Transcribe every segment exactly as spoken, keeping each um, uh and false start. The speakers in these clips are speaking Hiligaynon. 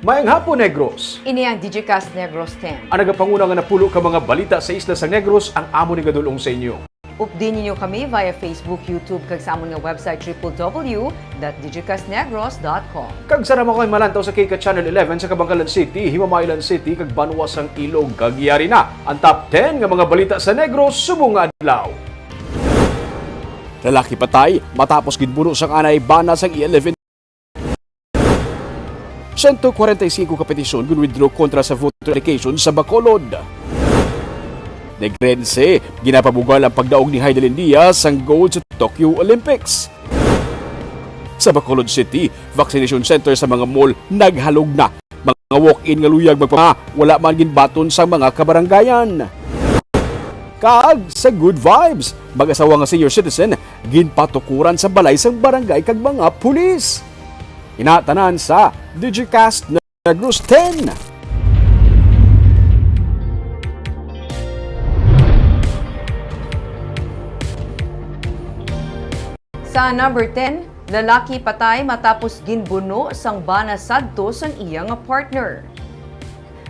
Maayong hapon, Negros! Ini ang Digicast Negros ten. Ang nagapanguna nga napulo ka mga balita sa isla sang Negros ang amon igadul-ong sa inyo. Updi ninyo kami via Facebook, YouTube, kag sa amon nga website, triple W dot digicastnegros dot com. Kag sa mga kay malantaw sa K K Channel eleven sa Kabankalan City, Himamaylan City, kag Banwa sang Ilog, kag yari na ang top ten nga mga balita sa Negros subong nga adlaw. Lalaki patay matapos ginbuno sang anay bana sang iya live-in. Siyento kwarenta y singko ka petisyon gin-withdraw kontra sa voter application sa Bacolod. Negrense, ginapabugal ang pagdaog ni Hidilyn Diaz sang gold sa Tokyo Olympics. Sa Bacolod City, vaccination center sa mga mall naghalog na. Mga walk-in nga luyag magpama, wala man ginbaton sa mga kabarangayan. Kag sa Good Vibes, mag-asawa nga senior citizen ginpatukuran sa balay sang barangay kag mga pulis. Ina tanan sa Digicast Negros ten. Sa number ten, lalaki patay matapos ginbuno sang bana sadto sang iya nga partner.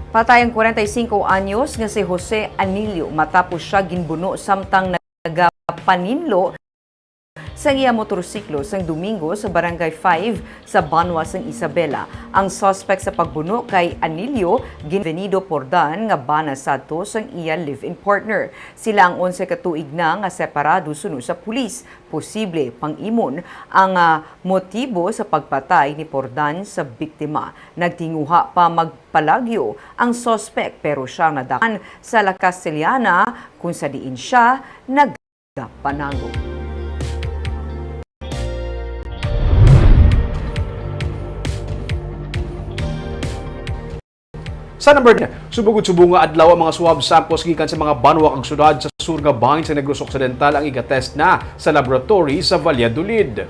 Patay ang kwarenta y singko anyos nga si Jose Anillo matapos siya ginbuno samtang nagapaninlo sang iya motorsiklo sang Domingo sa Barangay five sa Banwa sang Isabela. Ang suspect sa pagbuno kay Anillo, Ginvenido Pordan, nga bana sadto sang iya live-in partner. Sila ang onse ka tuig na nga separado suno sa pulis. Posible pang-imon ang, ah, motibo sa pagpatay ni Pordan sa biktima. Nagtinguha pa magpalagyo ang suspect, pero siya nadakpan sa La Castellana, kung sa diin siya nag- Kapanago. Sa number nine, subong gud subong nga adlaw ang mga swab samples gikan sa mga banwa kag syudad sa sur nga bahin sa Negros Occidental ang iga-test na sa laboratory sa Valladolid.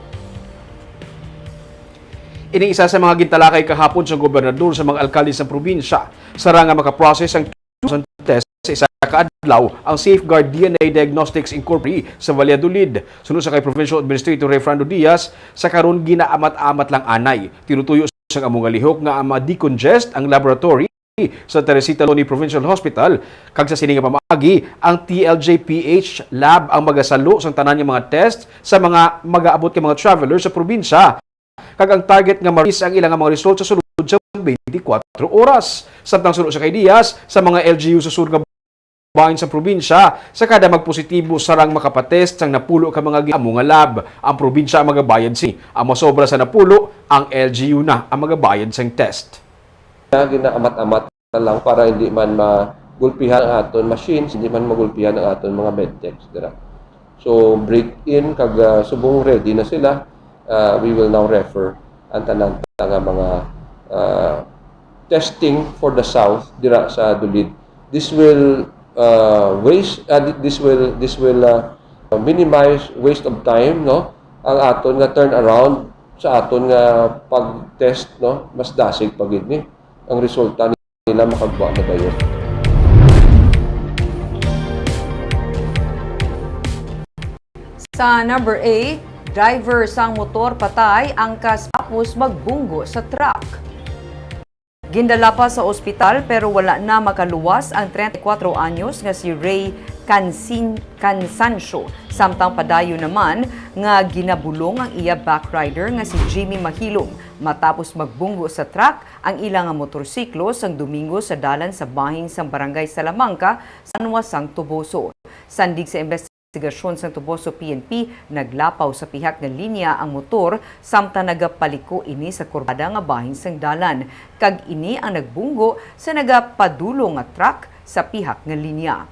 Ini isa sa mga gintalakay kahapon sa gobernador sa mga alkalde sa probinsya, sarang nga makaprocess ang thousand test sa isa ka adlaw ang Safeguard D N A Diagnostics Incorporated sa Valladolid. Suno sa kay Provincial Administrator Rayfrando Diaz, sa karon ginaamat-amat lang anay. Tinutuyo sang amo nga lihok nga ang ma-decongest ang laboratory sa Teresita Loni Provincial Hospital, kag sa sini nga pamaagi, ang T L J P H lab ang magasalo sang tanan nga mga test sa mga magaabot nga mga traveler sa probinsya. Kag ang target nga ma-release ang ilang mga result sa sulod sa twenty-four oras. Samtang suno sa kay Diaz, sa mga L G U sa sur nga bahin sa probinsya, sa kada magpositibo sarang makapatest sang napulo ka mga gi-, amo nga lab, ang probinsya ang magabayad sini. Ang masobra sa napulo, ang L G U na ang magabayad sang test. Ginaamat-amat na lang para hindi man magulpihan ang aton machines, hindi man magulpihan ang aton mga medtechs dira. So, break in kag, ah, subong ready na sila, ah, we will now refer ang tanan nga mga, ah, testing for the south dira sa Dulid. This will, ah, waste, ah, thi-, this will, this will, ah, minimize waste of time, no? Ang aton nga turnaround sa aton nga pag-test, no? Mas dasig pa gid ni ang resulta nila makagwa na dayon. Sa number eight, driver sang motor patay angkas tapos magbunggo sa truck. Gindala pa sa ospital pero wala na makaluwas ang treinta y cuatro anyos nga si Ray Cansin-, Cansancio, samtang padayon naman nga ginabulong ang iya backrider nga si Jimmy Mahilom matapos magbunggo sa truck ang ila nga motorsiklo sang Domingo sa dalan sa bahin sang Barangay Salamanca, San Juan sang Toboso. Sandig sa investigasyon sang Toboso P N P, naglapaw sa pihak nga linya ang motor samtang nagapaliko ini sa kurbada nga bahin sang dalan, kag ini ang nagbunggo sa nagapadulong nga truck sa pihak nga linya.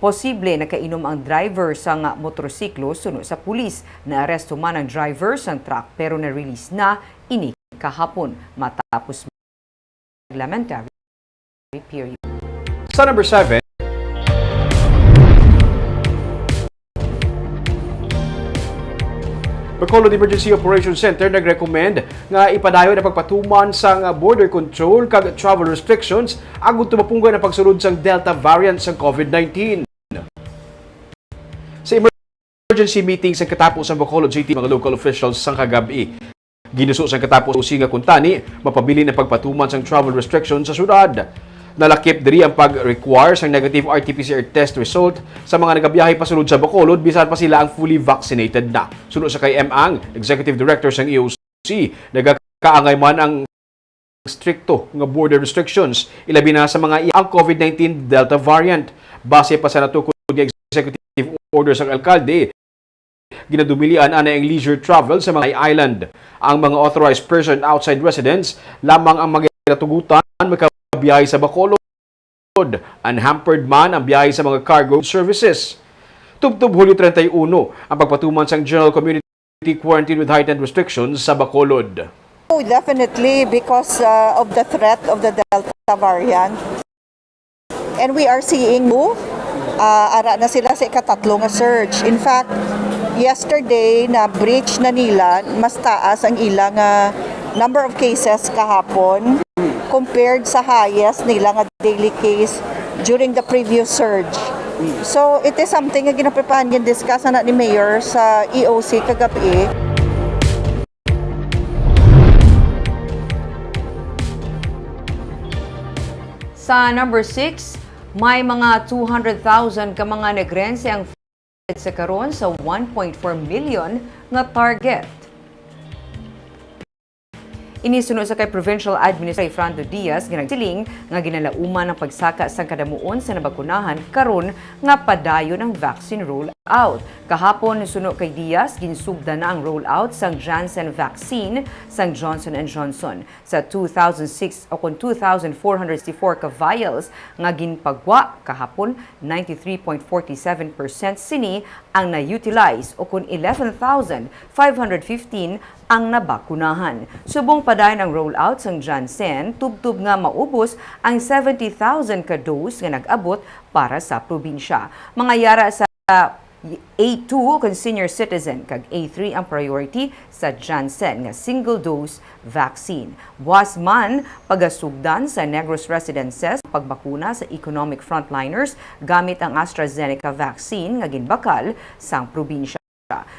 Posible nakainom ang driver sang motorsiklo, suno sa pulis. Naaresto man ang driver sang truck pero na-release na ini kahapon matapos lamentary period. Sa number seven, Bacolod Emergency Operations Center nag-recommend nga ipadayon ang pagpatuman sang border control kag travel restrictions agud tumapungan ang pagsulod sang Delta variant sang COVID nineteen. Sa emergency meeting sa katapo sa Bacolod City, mga local officials sang kagab-i, Ginuso sang katapos nga kuntani mapabilin ang pagpatuman sang travel restrictions sa syudad. Nalakip diri ang pag-require sang negative R T P C R test result sa mga nagabiyahe pasulod sa Bacolod, bisan pa sila ang fully vaccinated na. Suno sa kay M Ang, Executive Director sang E O C, nagakaangay man ang strikto nga border restrictions, ilabi na sa mga iya ang COVID nineteen Delta variant. Base pa sa natukod nga executive order sang alkalde, ginadumilian anay ang leisure travel sa mga island. Ang mga authorized person outside residence lamang ang mga ginatugutan makabiyahe sa Bacolod. Unhampered man ang biyahe sa mga cargo services. Tubtob Hulyo treinta y uno ang pagpatuman sang general community quarantine with heightened restrictions sa Bacolod. Oh, definitely, because uh, of the threat of the Delta variant. And we are seeing, uh, ara na sila sa ikatatlo nga surge. In fact, yesterday na-breach na nila, mas taas ang ilang uh, number of cases kahapon compared sa highest nila nga daily case during the previous surge. So, it is something nga ginaprepahan, gin-discuss na ni Mayor sa E O C kagabi. Sa number six, may mga two hundred thousand ka mga Negrense ang sa karon sa one point four million nga target. Ini suno sa kay Provincial Administrator Frando Diaz nga nagsiling nga ginalauman ang pagsaka sang kadamuon sa nabakunahan karon nga padayon ang vaccine rollout. Kahapon, suno kay Diaz, ginsugda na ang rollout sang Janssen vaccine sang Johnson and Johnson. Sa two thousand six o kon two thousand four hundred sixty-four ka vials nga ginpagwa kahapon, ninety-three point forty-seven percent sini ang na-utilize o kon eleven thousand five hundred fifteen ang nabakunahan. Subong padayon ang rollout sang Janssen, tubtob nga maubos ang seventy thousand ka dose nga nag-abot para sa probinsya. Mga yara sa A two kon senior citizen kag A three ang priority sa Janssen nga single-dose vaccine. Buas man pagasugdan sa Negros residences pagbakuna sa economic frontliners gamit ang AstraZeneca vaccine nga ginbakal sang probinsya.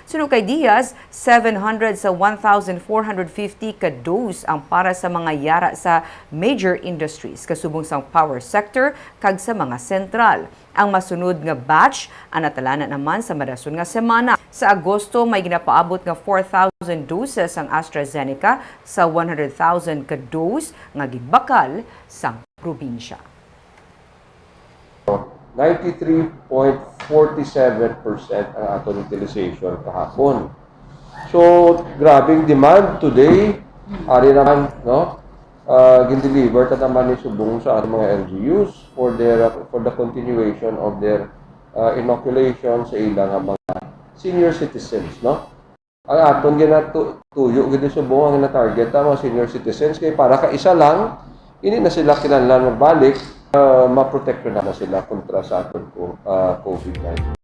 Suno kay Diaz, seven hundred sa one thousand four hundred fifty ka dose ang para sa mga yara sa major industries, kasubong sang power sector kag sa mga sentral. Ang masunod nga batch ang natalana naman sa madason nga semana. Sa Agosto, may ginapaabot nga four thousand doses ang AstraZeneca sa one hundred thousand ka dose nga ginbakal sang probinsya. Ninety-three point forty-seven percent ang aton utilization kahapon. So, grabing demand today. Ari naman, no? Uh, gindeliver ta naman ni subong sa ating mga L G Us for their for the continuation of their uh, inoculation sa ila nga mga senior citizens, no? Ang aton ginatuyo gid subong ang ginatarget ang mga senior citizens kay para ka isa lang, hindi na sila kinahanglan magbalik, uh, maprotekto na sila kontra sa aton uh, COVID nineteen.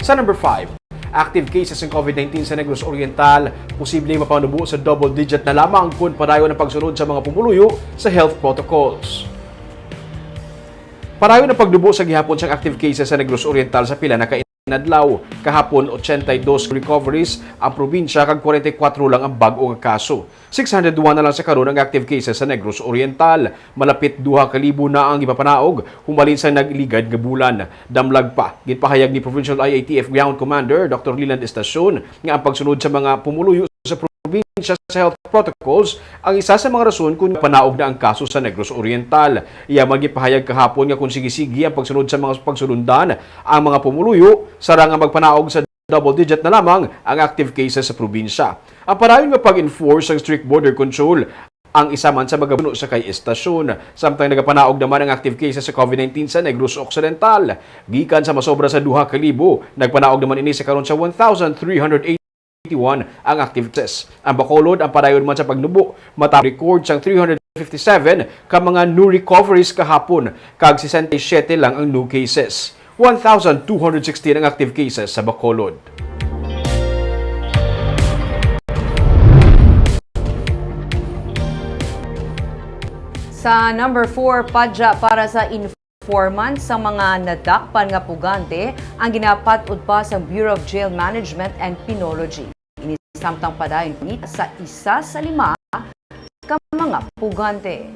Sa number five, active cases ng COVID nineteen sa Negros Oriental posibleng mapanubo sa double digit na lamang kun padayon ang pagsunod sa mga pumuluyo sa health protocols. Padayon ang pagnubo sa gihapon sang active cases sa Negros Oriental sa pila na ka inadlaw. Kahapon, ochenta y dos recoveries ang probinsya kag kwarenta y kuwatro lang ang bag-o nga kaso. Six hundred one na lang sa karon ang active cases sa Negros Oriental. Malapit duha ka libo na ang gipapanaog humalin sa nagligad nga bulan. Damlag pa, ginpahayag ni Provincial I A T F Ground Commander Doctor Leland Estacion nga ang pagsunod sa mga pumuluyo sa probinsya sa health protocols ang isa sa mga rason kung panaog na ang kaso sa Negros Oriental. Iya man gipahayag kahapon nga kung sige-sige ang pagsunod sa mga pagsulundan ang mga pumuluyo, sarang nga magpanaog sa double digit na lamang ang active cases sa probinsya. Ang padayon nga pag-enforce sang strict border control ang isa man sa magabuno sa kay Estacion. Samtang nagapanaog naman ang active cases sa COVID nineteen sa Negros Occidental. Gikan sa masobra sa duha ka libo, nagpanaog naman ini sa karon sa one thousand three hundred eighty-one ang active cases. Ang Bacolod ang padayon man sa pagnubo, matapos record sang three hundred fifty-seven ka mga new recoveries kahapon, kag sesenta y siyete lang ang new cases. One thousand two hundred sixteen ang active cases sa Bacolod. Sa number four, padya para sa info. informant sa mga nadakpan nga pugante ang ginapat-od pa sang Bureau of Jail Management and Penology. Ini samtang padayon sa isa sa lima ka mga pugante.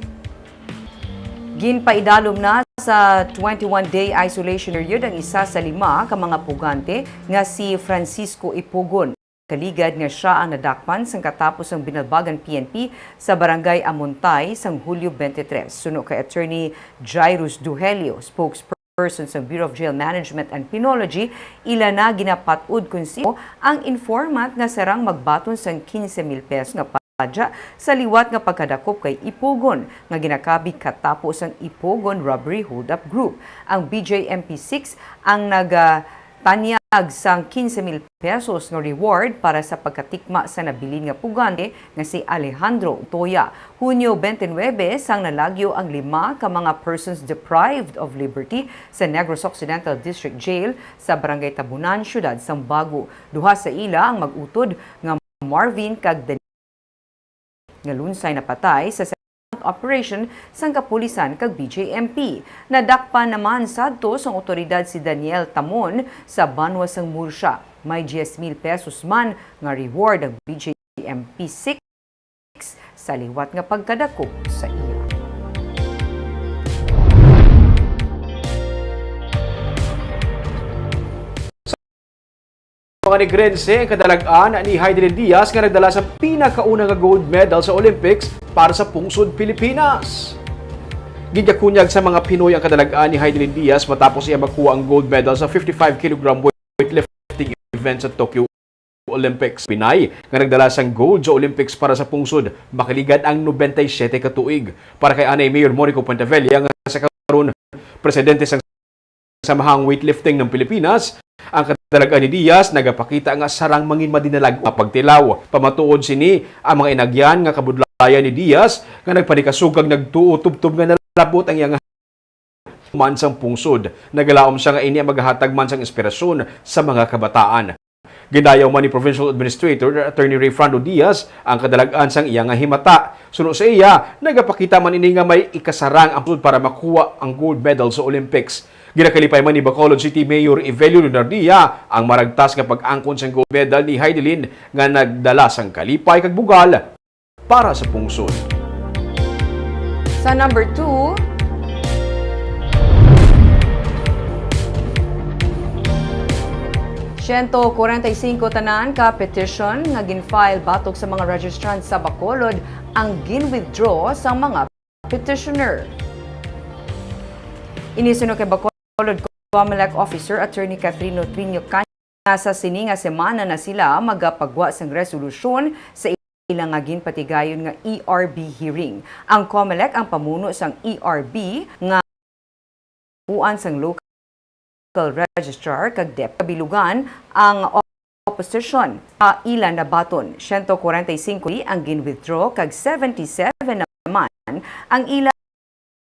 Ginpaidalom na sa twenty-one day isolation period ang isa sa lima ka mga pugante nga si Francisco Ipugon. Kaligad nga sia ang nadakpan sang katapos sang binalbagan P N P sa Barangay Amontay sang Hulyo twenty-three. Suno kay Attorney Jairus Duhelio, spokesperson sang Bureau of Jail Management and Penology, ila na ginapat-od kon sino ang informant nga sarang magbaton sang quince mil pesos nga padya sa liwat nga pagkadakop kay Ipugon nga ginakabig katapos sang Ipugon Robbery Holdup Group. Ang B J M P six ang naga tanyag sang quince mil pesos nga reward para sa pagkatikma sa nabilin nga pugante nga si Alejandro Toya. Hunyo twenty-nine, sang nalagyo ang lima ka mga persons deprived of liberty sa Negros Occidental District Jail sa Barangay Tabunan, Siyudad sang Bago. Duha sa ila ang mag-utod nga Marvin kag Daniel nga lunsay napatay sa silent operation sang kapulisan kag B J M P. Nadakpan naman sadto sang awtoridad si Daniel Tamon sa banwa sang Murcia. May diyes mil pesos man nga reward ang B J M P six sa liwat nga pagkadakop sa iya. Mga Negrense ang kadalag-an ni Heidelin Diaz nga nagdala sa pinakauna nga gold medal sa Olympics para sa pungsod Pilipinas. Ginkakunyag sa mga Pinoy ang kadalag-an ni Heidelin Diaz matapos iya makuha ang gold medal sa fifty-five kilogram weightlifting event sa Tokyo Olympics. Pinay nga nagdala sang gold sa Olympics para sa pungsod, makaligad ang nobenta y siyete ka tuig. Para kay anay Mayor Monico Puentevella nga sa karon presidente sang Samahang Weightlifting ng Pilipinas, ang kadalag-an ni Diaz nagapakita nga sarang mangin madinalag nga pagtilaw. Pamatuod sini, ang mga inagyan nga kabudlayan ni Diaz nga nagpanikasog kag nagtuo tubtob nga nalabot ang iyang man sang pungsod. Nagalaom siya nga ini ang magahatag man sang inspirasyon sa mga kabataan. Gindayaw man ni Provincial Administrator Attorney Rayfrando Diaz ang kadalag-an sang iya nga himata. Suno sa iya, nagapakita man ini nga may ikasarang ang pungsod para makuha ang gold medal sa Olympics. Ginakalipay man ni Bacolod City Mayor Evelio Leonardia ang maragtas nga pag-angkon sang gold medal ni Heidelin nga nagdala sang kalipay kag bugal para sa pungsod. Sa number two, siyento kwarenta y singko tanan ka petition nga gin-file batok sa mga registrants sa Bacolod ang gin-withdraw sa mga petitioner. Ini suno kay Bacolod Comelec Officer Attorney Catherine Notrino Caña. Sa sini nga semana na sila magapagwa sang resolusyon sa ila nga ginpatigayon nga E R B hearing. Ang Comelec ang pamuno sang E R B nga kuan sang local registrar kag dep kabilugan ang opposition sa ila nabaton. Siyento kwarenta y singko ang gin-withdraw kag seventy-seven naman ang ila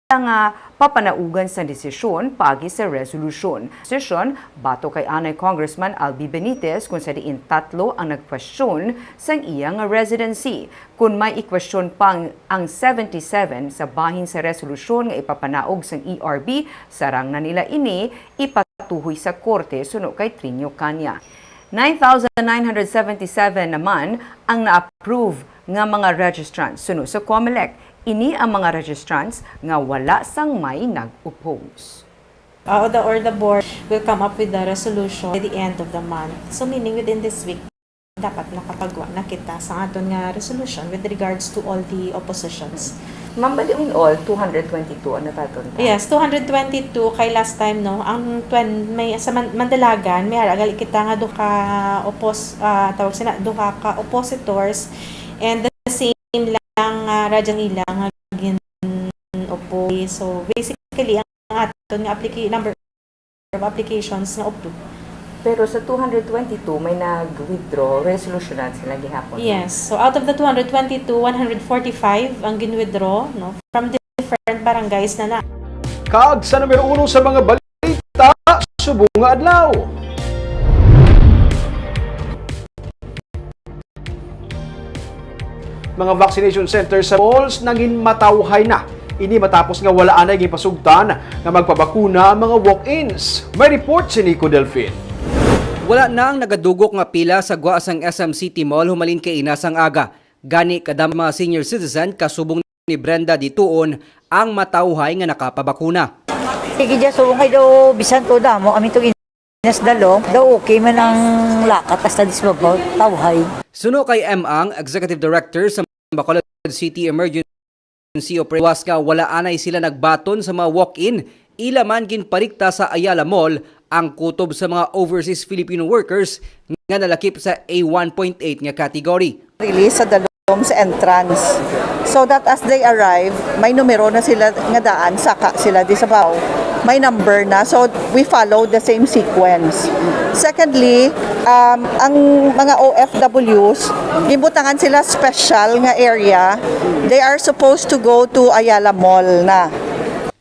nga papanaugan sang desisyon paagi sa resolusyon. Desisyon batok kay anay Congressman Albi Benitez, kung sa diin tatlo ang nagkwestiyon sang iya nga residency. Kung may ikwestiyon pa ang, ang seventy-seven sa bahin sa resolusyon nga ipapanaog sang E R B, sarang na nila ini ipatuhoy sa korte, suno kay Trinio Caña. Nine thousand nine hundred seventy-seven naman ang na-approve nga mga registrants. Suno sa Comelec, ini ang mga registrants nga wala sang may nag-oppose. Uh, the, or the board will come up with the resolution by the end of the month. So, meaning within this week, dapat nakapagwa na kita sa aton nga resolution with regards to all the oppositions. Ma'am, bali in all, two hundred twenty-two ang nabaton ta? Yes, two hundred twenty-two kay last time, no, ang twen-, may, sa Man-, Mandalagan, may ara gali kita nga duha ka oppos-, ah, tawag sila, duha ka oppositors, and the same lang, ah, radya nila nga gin-oppose. So, basically, ang aton nga applica-, number of applications na up to. Pero sa two hundred twenty-two, may nag-withdraw, resolution na sila gihapon. Yes. So, out of the two hundred twenty-two, one hundred forty-five ang gin-withdraw, no, from different barangays na na. Kag sa numero uno sa mga balita, subong nga adlaw. Mga vaccination center sa malls nangin matawhay na. Ini matapos nga wala anay ginpasugtan nga magpabakuna ang mga walk-ins. May report si Nico Delfin. Wala na ang nagadugok nga pila sa gwa sang S M City Mall humalin kay ina sang aga. Gani, kada mga senior citizen kasubong ni Brenda Dituon ang matawhay nga nakapabakuna. Sige, dyan, subong kay daw, bisan to damo, kami to Nas dalom, daw okay man ang lakat hasta dis babaw, tawhay. Suno kay M Ang, Executive Director sa Bacolod City Emergency Operation, was nga wala anay sila nagbaton sa mga walk-in, ila man ginparikta sa Ayala Mall ang kutob sa mga overseas Filipino workers nga nalakip sa A one point eight nga category. Release sa dalom sa entrance. So that as they arrive, may numero na sila nga daan, saka sila di sa baw. May number na. So we follow the same sequence. Secondly, um, ang mga O F Ws, ginbutangan sila special nga area. They are supposed to go to Ayala Mall na.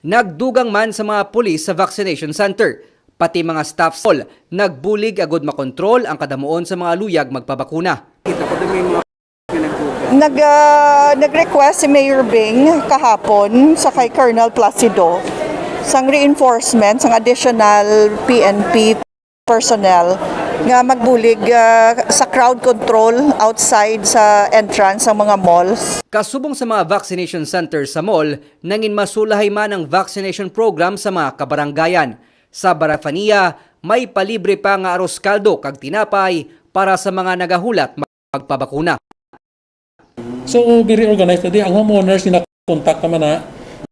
Nagdugang man sa mga pulis sa vaccination center. Pati mga staff sa mall nagbulig agud makontrol ang kadamuon sa mga luyag magpabakuna. Nag, ah, nag-request si Mayor Bing kahapon sa kay Colonel Placido sang reinforcement, sang additional P N P personnel nga magbulig, ah, sa crowd control outside sa entrance sang mga malls. Kasubong sa mga vaccination center sa mall, nangin masulahay man ang vaccination program sa mga kabarangayan. Sa Barafania, may palibre pa nga arroz caldo kag tinapay para sa mga nagahulat magpabakuna. So, very organized na di. Ang homeowners, gina-contact naman na,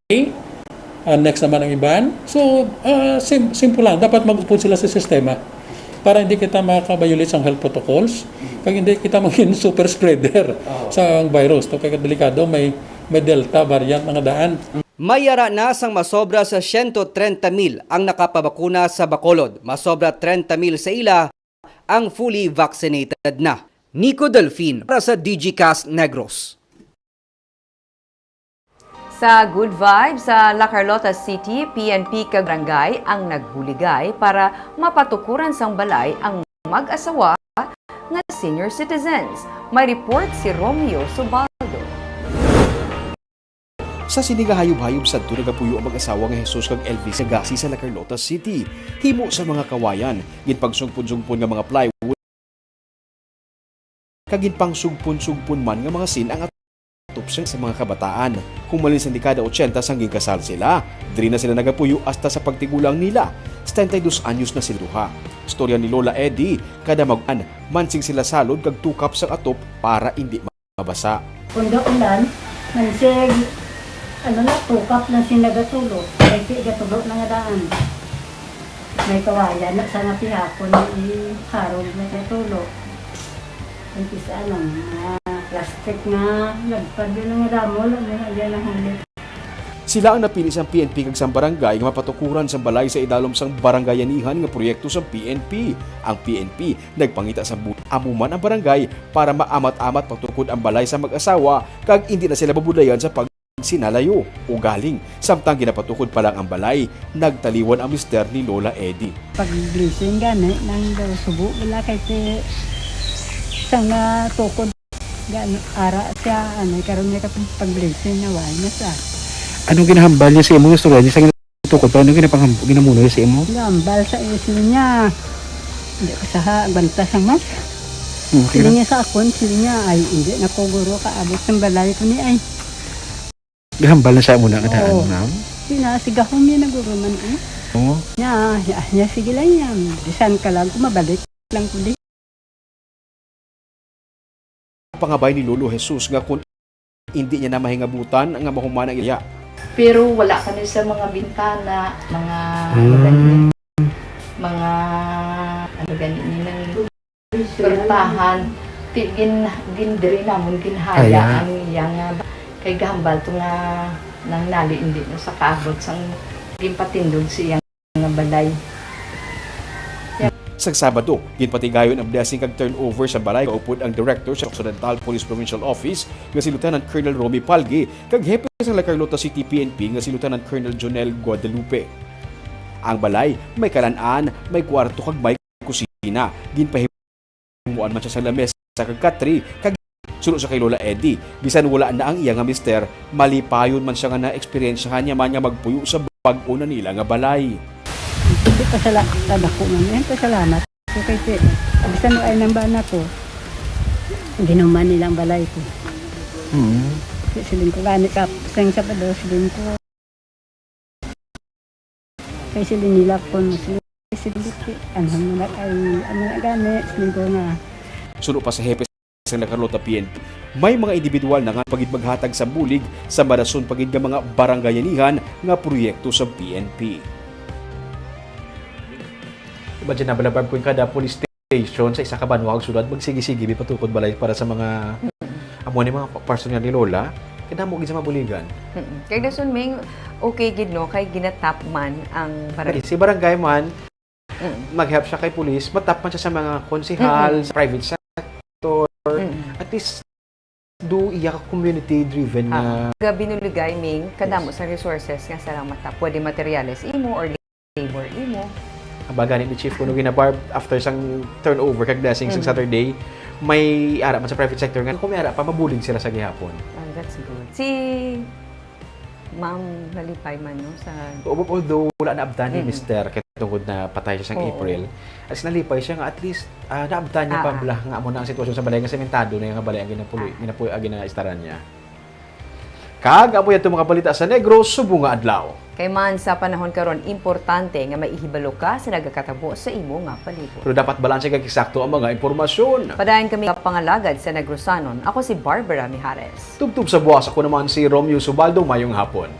okay? Ah, next naman ang iban. So, ah, sim-, simple lang. Dapat mag-upod sila sa sistema para hindi kita maka-violate sa health protocols. Kag hindi kita maging super spreader sa virus. To kay delikado, may, may Delta variant na nga daan. May ara na sang masobra sa siyento trenta mil ang nakapabakuna sa Bacolod. Masobra trenta mil sa ila ang fully vaccinated na. Nico Delfin para sa Digicast Negros. Sa Good Vibes sa La Carlota City, P N P kag barangay ang nagbuligay para mapatukuran sang balay ang mag-asawa nga senior citizens. May report si Romeo Subaldo. Sa sini nga hayop-hayop, sadto nagapuyo ang mag-asawa nga Jesus kag Elvis Sagasi sa La Carlota City. Himo sa mga kawayan, ginpagsugpon-sugpon nga mga plywood, kag ginpangsugpon-sugpon man nga mga sin ang atop sa, sa mga kabataan. Humalin sa dekada ochenta sang ginkasal sila, diri na sila nagapuyo hasta sa pagtigulang nila. Setenta y dos anyos na sila duha. Istorya ni Lola Eddie, kada mag-an, mansing sila salod kag tukap sang atop para indi mabasa. Kung daulan, mansig, ano na, tukap lang sila gatulo. Kay ti-, gatulo na nga daan. May kawayan na sa nga pihapon, iharog na gatulo. Ang kisa, ano, mga plastic nga, nagpad yun nga damo, lang na yan ang huli. Sila ang napili sang P N P kag sang barangay nga mapatukuran sang balay sa idalom sang barangayanihan nga proyekto sang P N P. Ang P N P nagpangita sa bu-, amo man ang barangay para maamat-amat patukod ang balay sa mag-asawa kag indi na sila babudlayan sa pagsinalayo. Ugaling, samtang ginapatukod pa lang ang balay, nagtaliwan ang mister ni Lola Eddie. Pag-blessing gani, nang daw subo wala kay ti-, sang natukod. Gano, ara siya, ano, karon niya katong pag-blessing na wala na siya. Ano ginahambal niya sa imo nga istorya niya sa ginatukod pa? Ano ginapangam-, ginamuno niya sa imo? Gambal sa isip niya. Hindi ko sa ha-, agwanta sa mas. Hmm, okay Sili lang. Niya sa akon, sili niya, ay, hindi na ko guro kaabot ng balay ko ni ay. Gahambal na sa imo na nga daan, Oo. Ma'am? Sina, sigahon niya na guro man eh. Oo. Niya, niya, niya, sige lang yan. Bisan ka lang, kumabalik lang ko di. Pangabay ni Lolo Jesus nga kun indi niya na mahingabutan nga mahuman ang iya. Pero wala kami sa mga bintana, mga, ano gani, mga, ano gani, ni nang pertahan. Ti-, gin-, gindiri namon, ginhaya ang iya nga, kay gahambal to nga nang nali indi na sa kaabot sang ginpatindog siya nga balay. Sa Sabado, ginpatigayon ang blessing kag turnover sa balay kaupod ang Director sa Occidental Police Provincial Office nga si Lieutenant Colonel Romy Palgi kag Hepe sa La Carlota City P N P nga si Lieutenant Colonel Jonel Guadalupe. Ang balay may kalan-an, may kwarto kag may kusina. Ginpahimuan man siya sa lamesa kag katre kag Suno sa kay Lola Eddie, bisan wala na ang iya nga mister, malipayon man siya nga naeksperyensyahan niya man nga magpuyo sa bag-o na nila nga balay. Hindi pa sila kadako man. Yan, pasalamat ko kay si, bisan ay nang bana ko, ginuman nila ang balay ko. Hmm. Siling ko, gani ka, sang Sabado, siling ko. Kay siling nila kung siling, siling ko, ano mo na kay, ano na gani, siling ko nga. Suno pa sa hepe sa La Carlota P N P, may mga individual na nga pagid maghatag sa bulig sa marason pagid nga mga barangayanihan nga proyekto sa P N P. Imagine na, Balabarb, kung kada police station sa isa ka banwa o syudad magsigi-sige, may patukod balay para sa mga amo ni mga pa- person nga ni Lola, kadamo gid sa mabuligan. Mm-mm. Kay dason may okay gid, no, kay ginatap man ang barangay. Si barangay man, Mm. mag-help siya kay police, matap man siya sa mga konsehal, Mm-mm. sa private sector, Mm. at least do iya ka community-driven nga Ah, gabi nuligay ming kadamo sa resources nga sa lang matap. Pwede materials imo or labor imo. Ang baga ni Chief, kuno ginabarb after sang turnover kag blessing sang Mm. Saturday, may ara man sa private sector nga kung may ara pa, mabulig sila sa gihapon. Ah, that's good. Si Ma'am Nalipay man, no, sa Although wala na abtan ni Mm. Mister kay tungod na patay siya sang Oo. April, at least nalipay siya nga at least ah, naabtan niya Ah, pa ah. bala nga amo na ang sitwasyon sa balay nga sementado na yung balay ang ginapuloy, ginapuloy, ah, ginaistaran niya. Kag amo yan itong mga balita sa Negros subong nga adlaw. Kay man sa panahon karon, importante nga maihibalo ka sa nagakatabo sa imo nga palibot. Pero dapat balanse kag eksakto ang mga impormasyon. Padayon kami kapangalagad sa Negrosanon. Ako si Barbara Mijares. Tubtob sa buwas, ako naman si Romeo Subaldo. Mayong hapon.